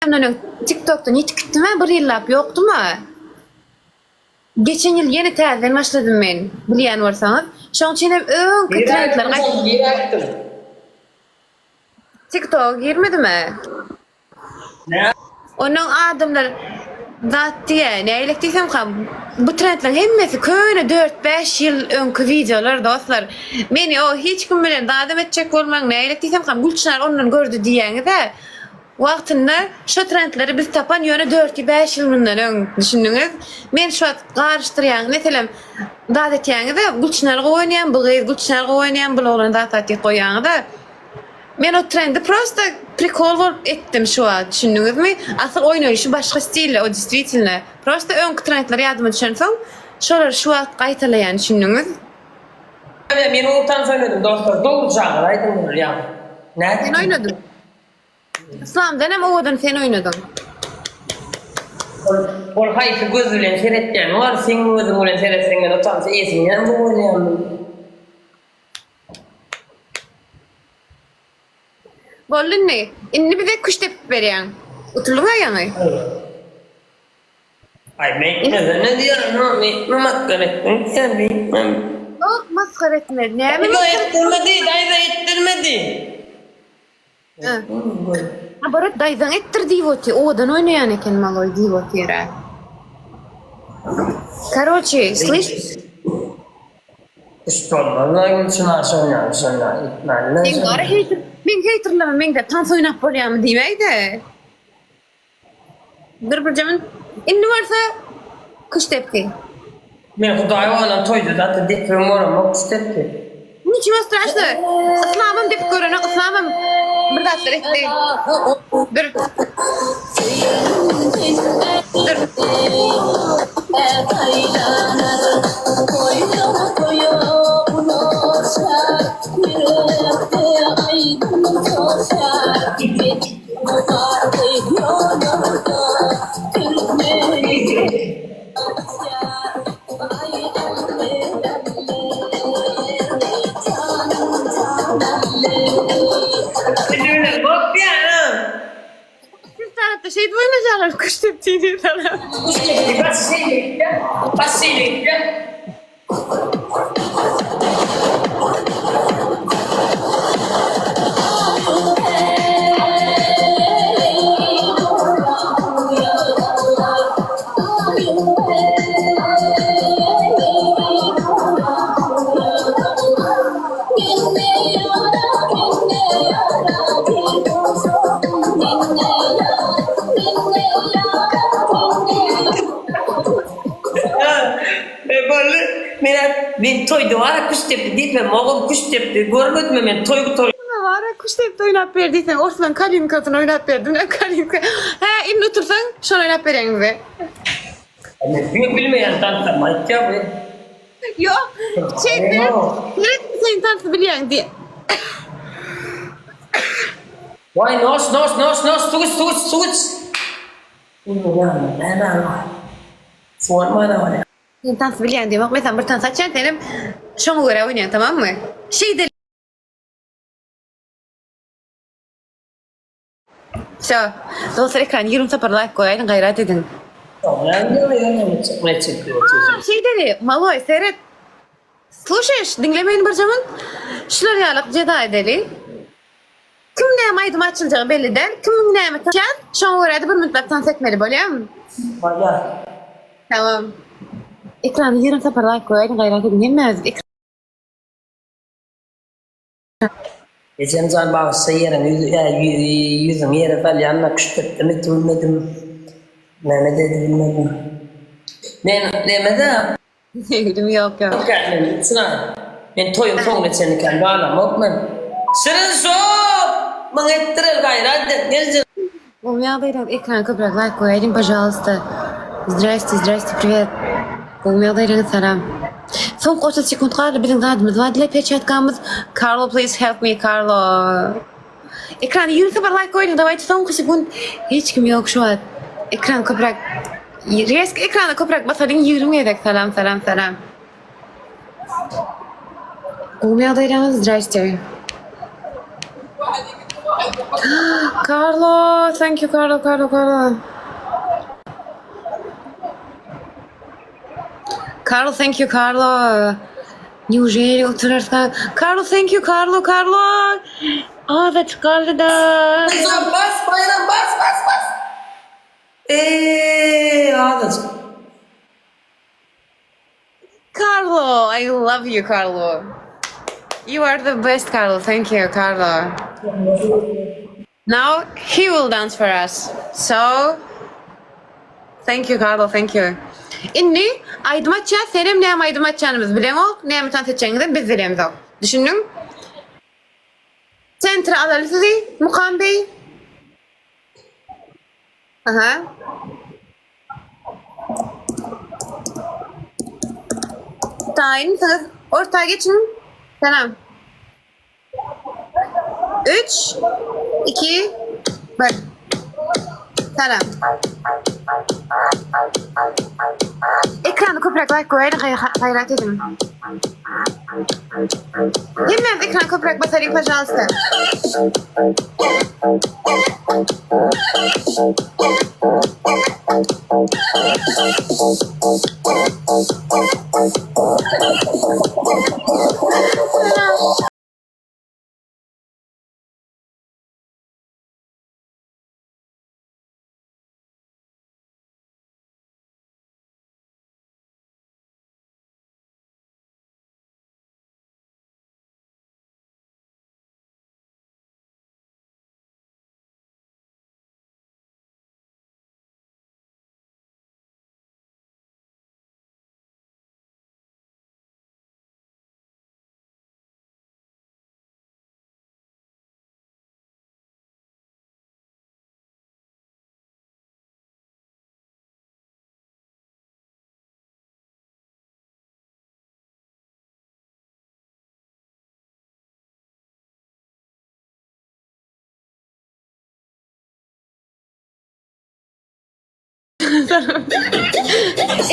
ondan öň TikTokdan ýitip gitdim-ä bir ýyllap ýokdum-a. Geçen ýyl ýene täzeden başladym men, bilýän bolsaňyz. Şoň üçin hem öňki trendleri gaýt. Nirä gitdiň? TikToka girmedim-ä. Nä? Onuň adamlar zat diýä, nägilek diýsemka, bu trendleriň hemmesi köne dört-bäş ýyl öňki wideolar dostlar. Meni o hiç kim bilen zadam etjek bolmaň, nägilek diýsemka, Gülçynar ondan gördi diýýäňiz-ä. Wagtynda şo trendleri biz tapan ýöne dört-bäş ýyl mundan öň, düşündiňiz? Men şu wagt garyşdyrýaň, meselem, zat etýäňiz-ä, Gülçynar gowy oýnaýan bu gyz, Gülçynar gowy oýnaýan bul oglan zat zat diýip goýýaňyz-a. Men o trendi prosta prikol bolup etdim şu wagt düşündiňizmi? Asyl oýnaýşy başga stilde o destvitelno. Prosta öňki trendler ýadyma düşensoň şolary şu wagt gaýtalaýan düşündiňiz? Men o tans oýnadym dostlar dogrujaňyzy aýdyň bular ýaly Sen nädip oýnadyň. Yslamdan hem owadan sen oýnadyň. Ol ol haýsy göz bilen seretýäni bar seň gözüň bilen seretseň men o tansy esimden gowy oýnaýan. Boldy indi. Indi bize küşt depip berýäň. Utuldyň-a ýaňy. Aý beýtmesene diýýän, ha beýtme masgara etdiň sen beýtme. Ýok masgara etmedi. Näme Daýza etdirmedi, daýza etdirmedi. Naborot daýzaň etdir diýip otyr. Owadan oýnaýan eken maloý diýip otyr-a. Karoçi, slyş. Küşt bolmaz-la Gülçynar şondan şondan etmänler. Meň gara heýter, meň heýterlerime meňzäp tans oýnap bolýamy diýmäýdä. Dur birje minut. Indi bolsa küştdepdi. Men Hudaý owadan toýda zat depibem göremok küştdepdi. Niçего straşno. Yslamam depip görenok, yslamam bir zatlar etdi. Dur. Dur. Siz tarapda şeýdip oýnajalar küştdepdi diýip salam. Baş şeýle gitýär. E boldy. Men men toýda bara küştdepdi diýsem, ogul küştdepdi görmedimi men toý gutar. Maňa bara küştdepdi oýnap ber diýseň, orslaň kalinkasyny oýnap berdim. Näme kalinka? Hä, indi otursaň, şony oýnap bereň bize. Men diňe bilmeýän tanslarymy aýtýar bu. Ýok, şeýdip, seret sen tansy bilýäň diý. Waý noş noş noş noş suw iç suw iç suw iç. Indi ýanyna näme bar? Suw almana bolýar. Sen tans bilýäň diýmek, men saňa bir tans açýan, senem şoňa görä oýnaýaň, tamammy? Şeýdeli. Wsё. Dostlar ekrany 20 sapar laýk goýaýyň, gaýrat ediň. Şeýdeli, maloý, seret. Sluşaýyş, diňle meni bir zaman. Şular ýalyk jeza edeli. Kim näme aýdym açyljagy belli däl. Kimiň näme tapýan, şoňa görä-de bir minutlar tans etmeli bolýamy? Bolýar. Tamam. Ekrany 20 sapar laýk goýaýyň, gaýrat ediň hemmämiz. Ejem jan bagyşla ýeriň ýüzüňi ýere salýan-da küştdepdimi bilmedim. Näme dedi bilmedim. Men nemede Söýgülim ýok ýok. Men çynar. Men toýuň soňuna çenli kän galamok men. Şirin şop! Maňa etdirel gaýrat et geljek. Gowy ýagdaýlar ekrana köpräk laýk goýaýyň pažalsta. Zdrasте zdrasте priwet. Gowy ýagdaýlaryňyz salam. Soňky 30 sekunt galdy biziň zadymyz bar dile perçatkamyz. Carlo please help me Carlo. Ekrana 20 sapar laýk goýuň dawayte soňky sekunt hiç kim ýok şu wagt. Ekran köpräk Resk ekrana köpräk basalyň 20 gezek salam salam salam. Gowy ýagdaýlaryňyz zdrasте. Carlo, thank you Carlo, Carlo, Carlo. Carlo, thank you Carlo. Neujeli oturarsa? Carlo, thank you Carlo, Carlo. Azajyk galdy-da. Bayram bas, Bayram bas, bas, bas. Eee, azajyk. Carlo, I love you Carlo. You are the best Carlo. Thank you Carlo. Now he will dance for us. So Thank you Carlo, thank you. Indi aýdym açýas, senem näme aýdym açýanymyzy bileňok, näme tans etjegiňizem biz bilemzok. Düşündiň? Sentre alaly sizi, Mukam beý. Aha. Taýynsyňyz. Orta geçiň. Salam. 3 2 1 Salam. Ekrany köpräk like goýaýlyň gaýrat ediň. Hemmämiz ekrany köpräk basalyň pažalsta.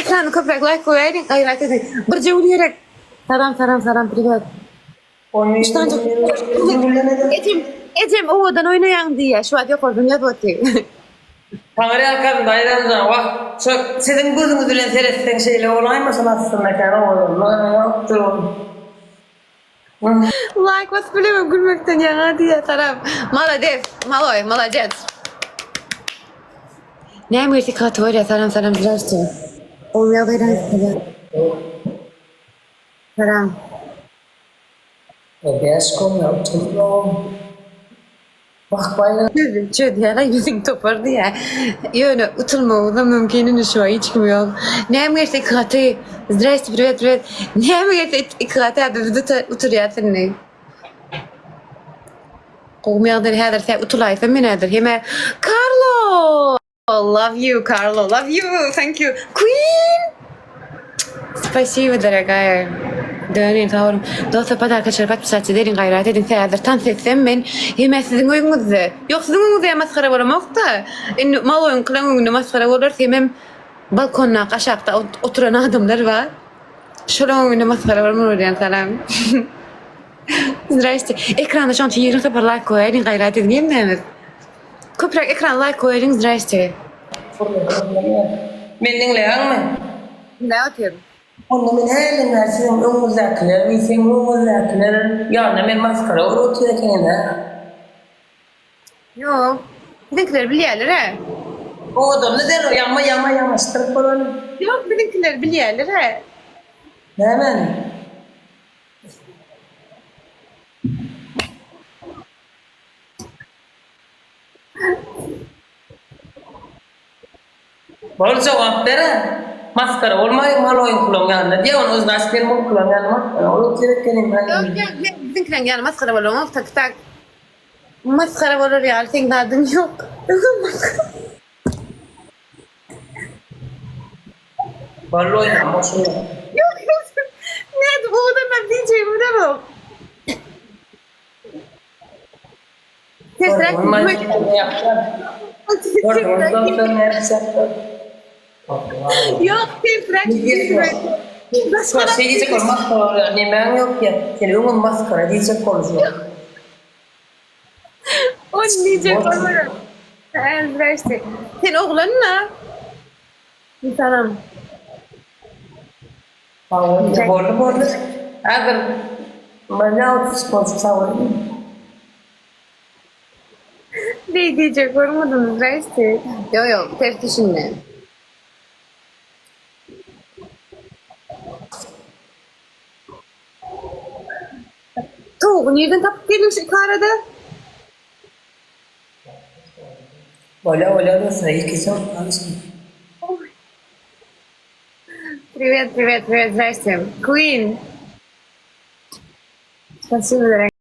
Ekrany köpräk like goýaýlyň gaýrat ediň. Birje gül gerek. Salam salam salam priwet. Ejem ejem owadan oýnaýaň diýýä şu wagt ýokardan ýazyp otyr. Taňry ýalkasyn daýzamjan wah şo siziň gözüňiz bilen seretseň şeýle bolaýmasyn aslynda kän owadanlygy ýokdur onuň. Laýk basyp bilemok gülmekden ýaňa diýýä salam. Malades maloý malades. Näme gerse gaty bolýa salam salam zdrasty. Gowy ýagdaýda Salam. Bäş komna utuldy. Wah Baýram. Çözýär ýüzüň topar diýýär. Ýöne utulmagyňyzam mümkin indi şu hiç kim ýok. Näme gelse iki gaty. Zdrasty priwet priwet. Näme gelse iki gaty hä biz uturýas indi. Gowy ýagdaý häzir sen utulaýsam men häzir hemä Karlo! Love you Karlo love you thank you Queen! Spasibo dorogaýa. Döneýin sag boluň. Dostlar podarkaçylara podpisatsa edeliň gaýrat ediň häzir tans etsem men hemä siziň öňüňizde. Ýok siziň öňüňizde ýa masgara bolamokda. Indi maloýyňkylaň öňünde masgara bolarys hemem balkondaky aşakda oturan adamlar bar. Şolaň öňünde masgara bolmaly bolýan salam. Zdraste. Ekranda şoň üçin 20 sapar laýk goýaýlyň gaýrat ediň hemmämiz. Köpräk ekrana laýk goýalyň zdraste. Meni diňleýäňmi? Diňläp otyryn. Onda men hälden bäri siziň öňüňizdäkiler we seň öňüňizdäkiler ýanyna men masgara bolup otyr ekenim-ä. Ýok. Biziňkiler bilýärler-ä. Owadanly derrew ýama ýama ýamaşdyryp bolany. Ýok, biziňkiler bilýärler-ä. Nämäni? Bol jogap ber-ä. Masgara bolmaýyn maloýyňkylaň ýanynda diýýä ony znaçt men muňkylaň ýanynda masgara bolup otyr ekenim Ýok ýok men biziňkileň ýany masgara bolanok tak tak. Masgara bolar ýaly seň zadyň ýok. Öňem masgara. Bally oýnama şuny. Ýok ýok. Nädip owadanlap diýjegimi bilemok. Sesräk Ýok, sesräk Başga şey diýjek bol, masgara bolýar. Nemäň ýok diýýär. Sen öňem masgara diýjek boluşyň. Ony diýjek bolmadan. Zdraste. Sen oglanmy? Salam. Boldy boldy. Häzir Manya sponsor sag boluň. Beý diýjek bolmadym, zdraste. Ýok ýok, ters düşünme. Towugy nirden tapyp geldiň şu ikarada? Bolýa bolýa dostlar ikisi alşyn. Privet privet privet zdraste. Queen. Spasibo, дорогая.